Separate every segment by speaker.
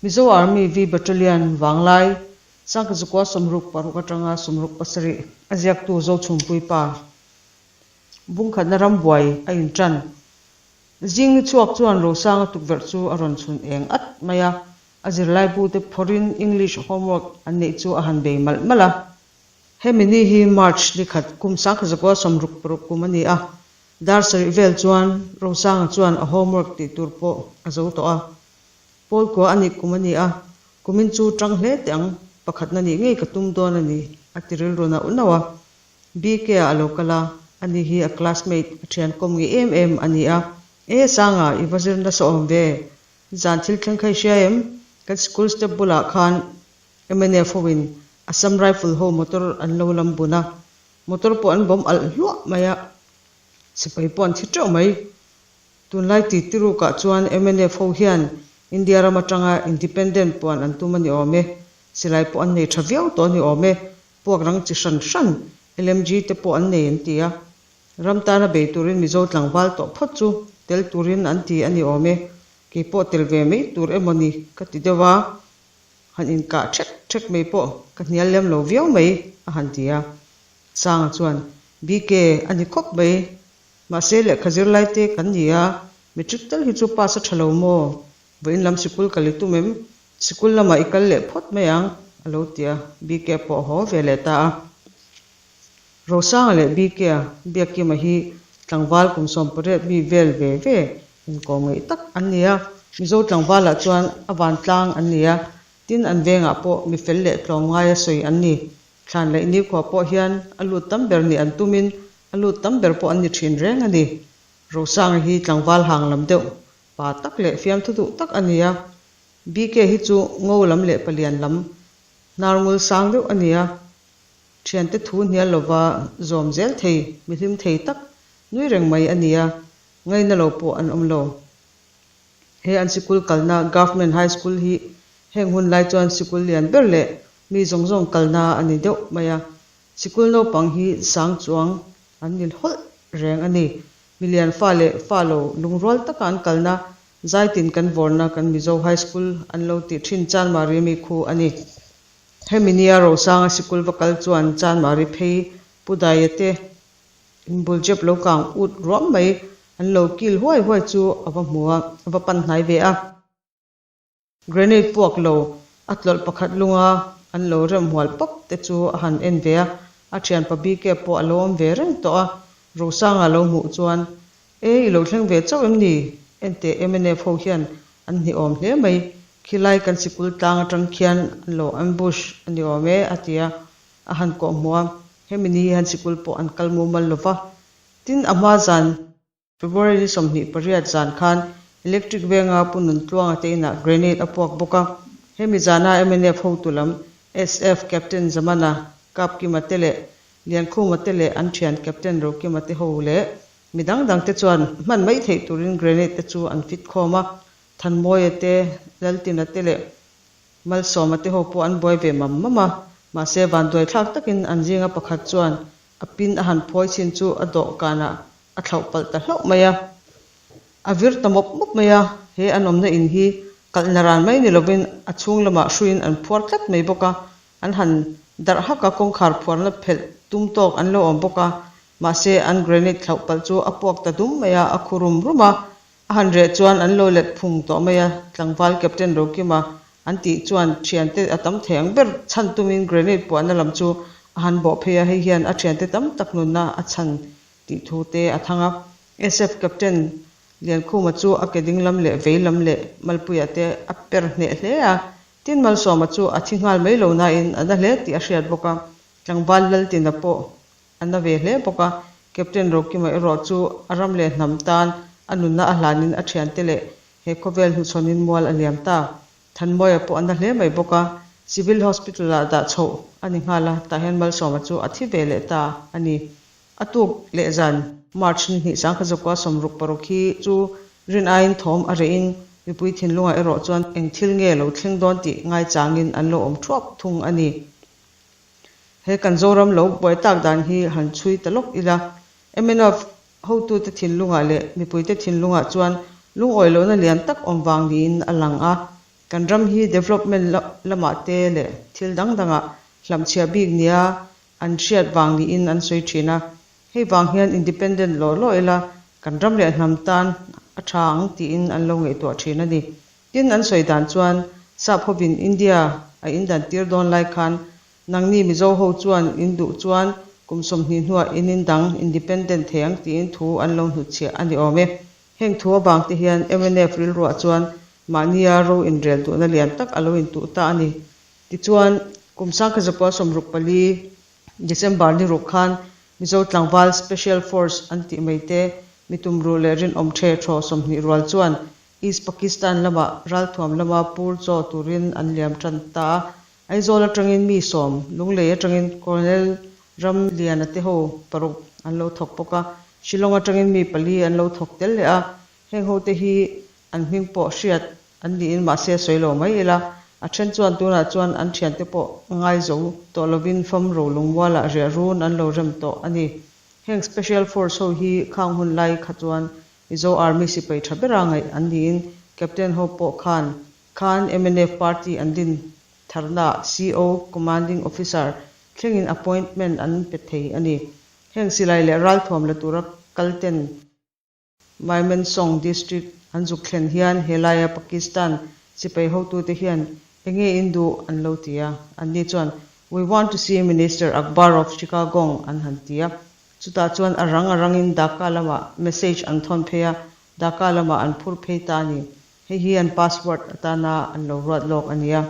Speaker 1: Mizo Army V Battalion Vanglai, Sangkazukua 66 atanga 67 a ziaktu Zochhumpuii pa bungkhatna rambuai a intan. Zing ni chhuak chuan Rosanga tukverh chu a rawn chhun eng at mai a, a zirlaibute phawrhin English homework an neih chu a han bei malh malh a. Hemi ni hi March ni khat kum 1960 kum a ni a, dar sarih vel chuan Rosanga chuan a homework tih tur pawh a zo tawh a. Pawl kua a nih kum a ni a, kumin chu tang hle teh ang, pakhatna nih ngei ka tum dawn a ni, a ti rilru nauh nauh a. BK ah a lo kal a, ani hi a classmate, a thian kawm nge em em a ni a. E Sanga, i va zir nasa awm ve, zan thil thleng kha i hria em? Kan school step bulah khan mnf hoin Assam Rifle ho motor an lo lam bun a, motor pawh an bawm alh hluah mai a, sipai pawh an thi teuh mai. Tunlai ti tirukah chuan mnf ho hian India ram atanga independent puan an tum a ni awm e, silai pawh an nei tha viau tawh a ni awm e, puak rang chi hran hran LMG te pawh an nei an ti a. Ram tana bei turin Mizo tlangval tawh phawt chu tel turin an ti a ni awm e, kei pawh tel ve mai tur emaw ni ka ti deuh a. Han inkah ṭhek ṭhek mai pawh ka hnial lem lo viau mai, a han ti a. Sanga chuan, BK, a ni khawp mai. Mahse, lehkha zirlai te kan ni a, matric tal hi chu pass a ṭha lo maw? Vawiin lam sikul ka li tum em? Sikul lamah i kal leh phawt mai ang, a lo ti a. BK pawh a haw ve leh ta a. Rosanga leh BK-a Biakkima hi tlangval kum 18 mi vel ve ve inkawm ngeih tak an ni a. Mizo tlangvalah chuan a vantlang an ni a, tin an vengah pawh mi fel leh tlawmngaia sawi an ni. Thlan leh nikhua pawh hian a lut tam ber nih an tumin a lut tam ber pawh an ni thin reng a ni. Rosanga hi tlangval hang lam deuh pa tak leh fiamthu duh tak a ni a. BK hi chu ngo lam leh palian lam hnar ngul sang deuh a ni a. Thiante thu hnial lova zawm zel thei, mi hlim thei tak nui reng mai a ni a, ngaina lo pawh an awm lo. He an sikul kalna Government High School hi heng hun lai chuan sikul lian ber leh mi zawng zawng kalna a ni deuh mai a. Sikul naupang hi sang chuang an ni hawlh reng a ni. Milian fa leh fa lo lungrual taka an kalna zaitin kan vawrna kan Mizo High School an lo tih thin Chanmari mi khu a ni. Hemi nia Rosanga sikul va kal chuan Chanmari phei Pu Daia te inbul jep lo kang ut ruam mai an lo kil huai huai chu a va hmu a, a va pan hnai ve a. Grenade puak lo a tlawlh pakhat lunga an lo rem hual pawp te chu a han en ve a, a thianpa BK pawh a lo awm ve reng tawh a, Rosanga lo hmuh chuan E, i lo thleng ve chauh em ni? Enteh mnf ho hian an hniawm hle mai, khilai kan sikul tlang atang khian an lo ambush a ni awm e, a ti a, a han kawh hmuh a, hemi ni hian sikul pawh an kal mumal lo va. Tin, a hma zan, February ni 28 zan khan Electric Venga Pu Nuntluanga te inah grenade a puak bawk a, hemi zana mnf hotu lam SF Captain Zamana, Kapkima te leh Liankhuma te leh an thian Captain Rokima te ho leh Mi dang dang te chuan hman mai theih turin grenade te chu an fit khawm a, Thanmawia te, Laltina te leh Malsawma te ho pawh an buai ve mam mam a, mahse vanduai thlak takin an zinga pakhat chuan a pin a han phawi chin chu a dawhkanah a thlauh palh ta hlauh mai a. A vir ta mawp mawp mai a, he an awmna in hi kalhna ran mai ni lovin a chhung lamah hruiin an phuar tlat mai bawk a, An han darh hak a, kawngkhar phuarna phelh tum tawk an lo awm bawk a, mahse an grenade thlauh palh chu a puak ta dum mai a, a khu rum rum a. A han reh chuan an lo let phung tawh mai a, tlangval Captain Rokima an tih chuan thiante a tam thei ang ber chhan tumin grenade puahna lam chu a han bawh phei a, hei hian a thiante tam tak nunna a chhan tih thu te a thang a. SF Captain Liankhuma chu a ke ding lam leh vei lam leh Malpuia te a per hneh hle a, Tin Malsawma chu a thi nghal mai lo nain a na hle tih a hriat bawk a, tlangval Laltina pawh a na ve hle bawk a, Captain Rokima erawh chu a ram leh hnam tan a nunna a hlanin a thiante leh he khawvel hnuchhawnin mual a liam ta. Thanmawia pawh a na hle mai bawk a, Civil Hospital ah dah chhoh a ni nghal a, tah hian Malsawma chu a thi ve leh ta a ni. A tuk leh zan March ni hnih 1960 hi chu rin aiin thawm a rehin mipui thinlungah erawh chuan eng thil nge lo thleng dawn tih ngaichangin an lo awm thuap thung a ni. He kan Zoram lo buai tak dan hi han chhui ta lawk ila, mnf hotute thinlungah leh mipuite thinlungah chuan lungawi lohna lian tak awm vang niin a lang a. Kan ram hi development lamah te leh thil dang dangah hlamchhiah bik nia an hriat vang niin an sawi thin a. Hei vang hian independent law law ila kan ram leh hnam tan a tha ang tiin an lo ngaihtuah thin a ni. Tin, an sawi dan chuan Sap hovin India a indan tir dawn lai khan Nangni Mizo ho chuan in duh chuan kum 20 hnuah in indang, independent, thei ang tiin thu an lo hnutchhiah a ni awm e. Heng thu avang te hian mnf rilruah chuan mahnia ro inrel duhna lian tak a lo intuh ta a ni. Tichuan, kum 1964 December ni ruk khan Mizo tlangval Special Force an tih mai te mi tumruh leh rinawm the thaw 20 rual chuan East Pakistan lamah ralthuam lama pur chaw turin an liam tan ta a. Aizawl atangin mi 10, Lunglei atangin Colonel Ramliana te ho paruk an lo thawk bawk a, Shillong atangin mi pali an lo thawk tel leh a, heng ho te hi an hming pawh hriat an niin mahse sawi lo mai ila, a then chuan tunah chuan an thiante pawh ngai zo tawh lovin fam ro lungmualah riah run an lo rem tawh a ni. Heng Special Force ho hi khang hun lai kha chuan Mizo Army sipai tha bera ngaih an niin Captain ho pawh khan Khan mnf party an din tharnaah CO, Commanding Officer, thlengin appointment an pe thei a ni. Heng silai leh ralthuam la tura kalten Mymensong District an zuk thlen hian helaia Pakistan sipai hotute hian enge in duh an lo ti a. Anni chuan, We want to see Minister Akbar of Chittagong an han ti a. Chutah chuan a rang a rangin Dhaka lamah message an thawn phei a, Dhaka lamah an phur phei ta a ni. Hei hi an password atana an lo ruat lawk a nia.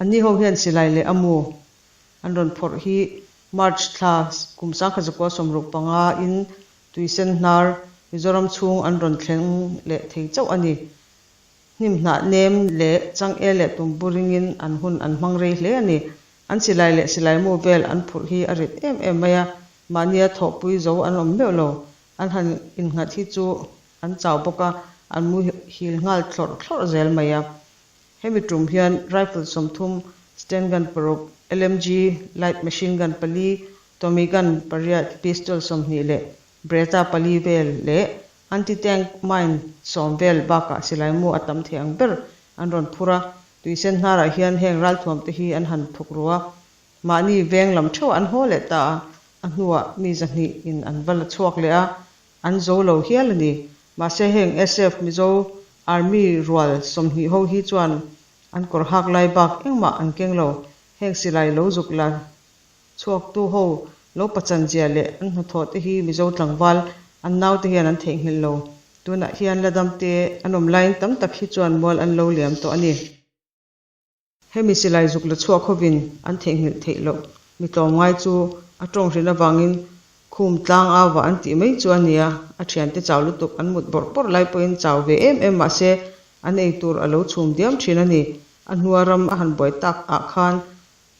Speaker 1: Anni ho hian silai leh a mu an rawn phawrh hi March thla kum 1965 in Tuisen hnar Mizoram chhung an rawn thleng leh thei chauh a ni. Hnim hnah nem leh changel leh tumbu ringin an hun an hmang rei hle a ni. An silai leh silai mu vel an phurh hi a rit em em mai a, mahnia thawhpui zo an awm meuh lo. An han innghat hi chu An chau bawk a, an muhil nghal thlawrh thlawrh zel mai a. Hemi tum hian rifle 30, sten gun paruk, LMG, light machine gun pali, Tommy gun pariat, pistol 20 leh Beretta pali vel leh anti-tank mine 10 vel bakah silaimu a tam thei ang ber an rawn phur a. Tuisen hnarah hian heng ralthuam te hi an han thuk ru a. Mahni veng lam theuh an haw leh ta a, a hnuah mi 200 in an va la chhuak leh a. An zo lo hial a ni. Mahse heng SF Mizo Army rual 20 ho hi chuan an kawr hak lai bak engmah an keng lo. Heng silai lo zuk la chhuaktu ho lo pachan zia leh an hnathawh te hi Mizo tlangval an naute hian an theihnghilh lo. Tunah hian la damte an awm laiin tam tak hi chuan mual an lo liam tawh a ni. Hemi silai zuk la chhuak hovin an theihnghilh theih loh mi tlawmngai chu a tawng hrin avangin khum tlang ava an tih mai chu a nia, a thiante chau lutuk an mut bawrh bawrh lai pawhin chau ve em em mahse an ei tur a lo chhum diam thin a ni. A hnua ram a han buai tak ah khan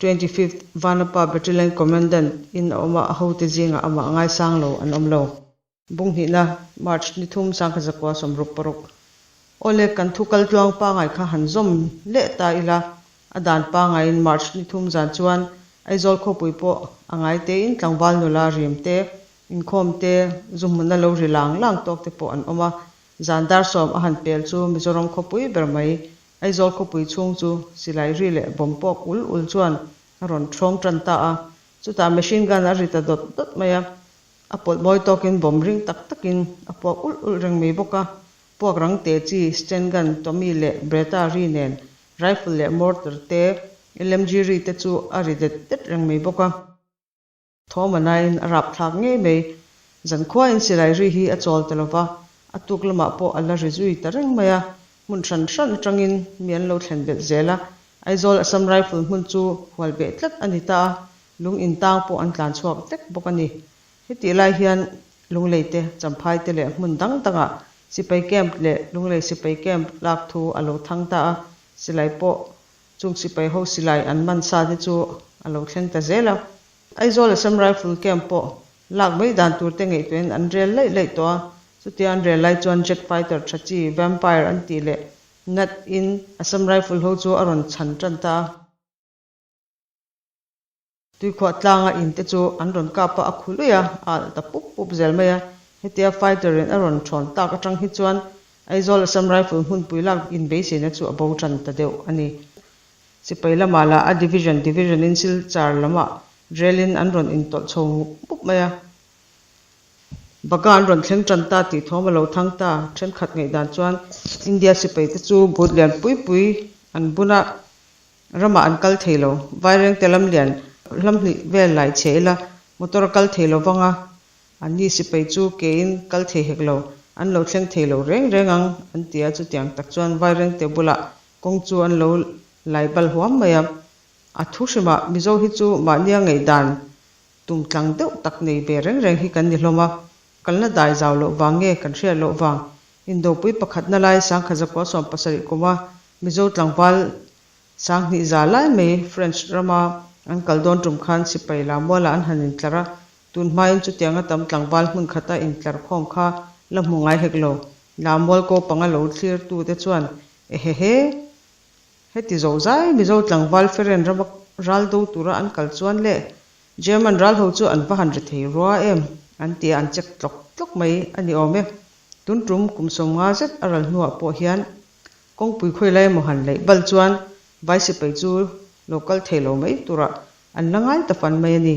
Speaker 1: 25th Vanapa Battalion Commandant in a awm a, a hote zingah amah ngaisang lo an awm lo. Bunghnihna, March ni thum 1966. Awle, kan thu kal tluang pangai kha han zawm leh ta ila, a dan pangaiin March ni thum zan chuan Aizawl khawpui pawh a ngai tein tlangval nula rim te, inkhawm te, zu hmuna lo ri lang lang tawk te pawh an awm a. Zan dar 10 a han pel chu Mizoram khawpui ber mai Aizawl khawpui chhung chu silai ri leh bawm pawk ul ul chuan a rawn thawng tan ta a. Chutah machine gun a ri ta dawt dawt mai a. A pawlh mawi tawkin bawm ring tak takin a puak ulh ulh reng mai bawk a. Puak rang te chi, sten gun, Tommy leh Beretta ri nen rifle leh mortar te, LMG ri te chu a ri det det reng mai bawk a. Thawm a naiin a rap thlak ngei mai. Zankhuain silai ri hi a chawl ta lova, a tuk lamah pawh a la ri zui ta reng mai a. Hmun hran hran atangin mi an lo thlen belh zel a. Aizawl Assam Rifle hmun chu hual beh tlat a ni ta a. Lung intang pawh an tlan chhuak vek bawk a ni. Hetih lai hian Lunglei te, Champhai te leh hmun dang dangah sipai camp leh Lunglei sipai camp lak thu a lo thang ta a, silai pawh chung sipai ho silai an man sa te chu a lo thleng ta zel a. Aizawl Assam Rifle camp pawh lak mai dan tur te ngaihtuahin an rel laih laih tawh a, chutia an rel lai chuan jet fighter tha chi Vampire an tih leh Gnat in Assam Rifle ho chu a rawn chhan tan ta a. Tuikhuah tlanga in te chu an rawn kap a, a khu luih a, a alh ta pup pup zel mai a. Hetia fighter in a rawn thawn tak atang hi chuan Aizawl Assam Rifle hmunpui lak inbeiseina chu a bo tan ta deuh a ni. Sipai lamah lah a division division in Silchar lamah rel in an rawn intawlh chho mup mup mai a. Baga an rawn thleng tan ta tih thawm a lo thang ta. Thenkhat ngaihdan chuan India sipai te chu but lian pui pui an bun a, ramah an kal thei lo. Vairengte lam lian hlam hnih vel lai chhe ila motor a kal thei lo vang a, Anni sipai chu kein kal thei hek lo, an lo thleng thei lo reng reng ang, an ti a, chutiang tak chuan Vairengte bulah kawng chu an lo lai bal huam mai a. A thu hrimah Mizo hi chu mahnia ngaihdan tum tlang deuh tak nei ve reng reng hi kan ni hlawm a, kalna dai zau loh vang nge kan hriat loh vang Indopui pakhatna lai Sangkhazakua 70 kuma Mizo tlangval Sanghnih za lai mai French rama an kal dawn tum khan sipai Lamuala an han intlar a, tun hmain chutianga tam tlangval hmun khata intlar khawm kha la hmu ngai hek lo. Lamual ko panga lo thlirtute chuan, Ehehe! Heti zo zai Mizo tlangval Feren rama ral do tura an kal chuan le German ral ho chu an va han ri thei rua em? an ti a, an check tlawk tlawk mai a ni awm e. Tun tum kum 50 zet a ral hnuah pawh hian Kawngpui khawi lai emaw han laih bal chuan vai sipai chu lo kal thei lo mai turah an la ngai ta fan mai a ni.